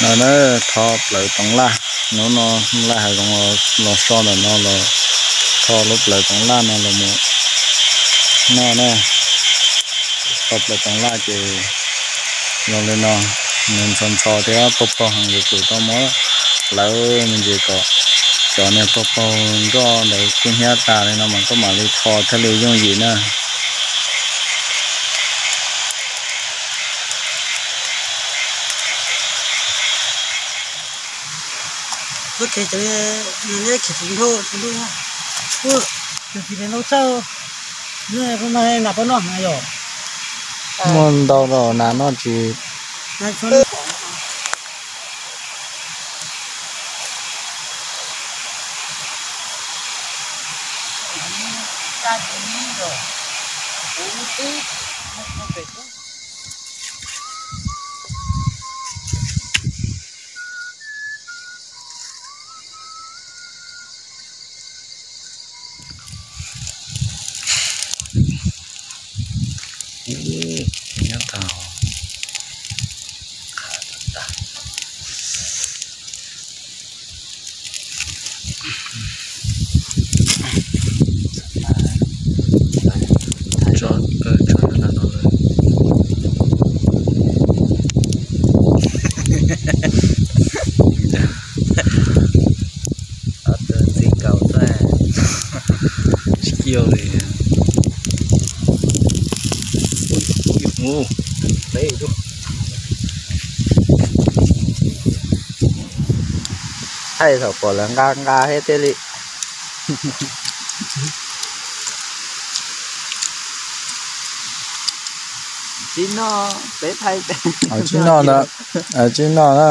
No na, tho plawv toov laj, hnub no laj hav zoov los so ntawm no los tho lub plawv toov laj no los mus noj na. Tho plawv toov laj ces zoo li no, nws ntxhov ntxhov thiab paug paug heev, yuav tsum tau muab plawv me ntsis kom cov niag paug paug nroj ntawd kub hnyiab tas li no mas koj mam li tho thiaj li yooj yim na. Muaj ntau rau nas noj tsis. Nyob tau. Tso, tso nyob ntawm no lawm. Tus ntxim nkaus xwb, tsis ciaj li. Thaij thaum pom lawv nqa nqa thiab tiag li. Tsis noj, peb thaij. Tsis noj na, tsis noj na.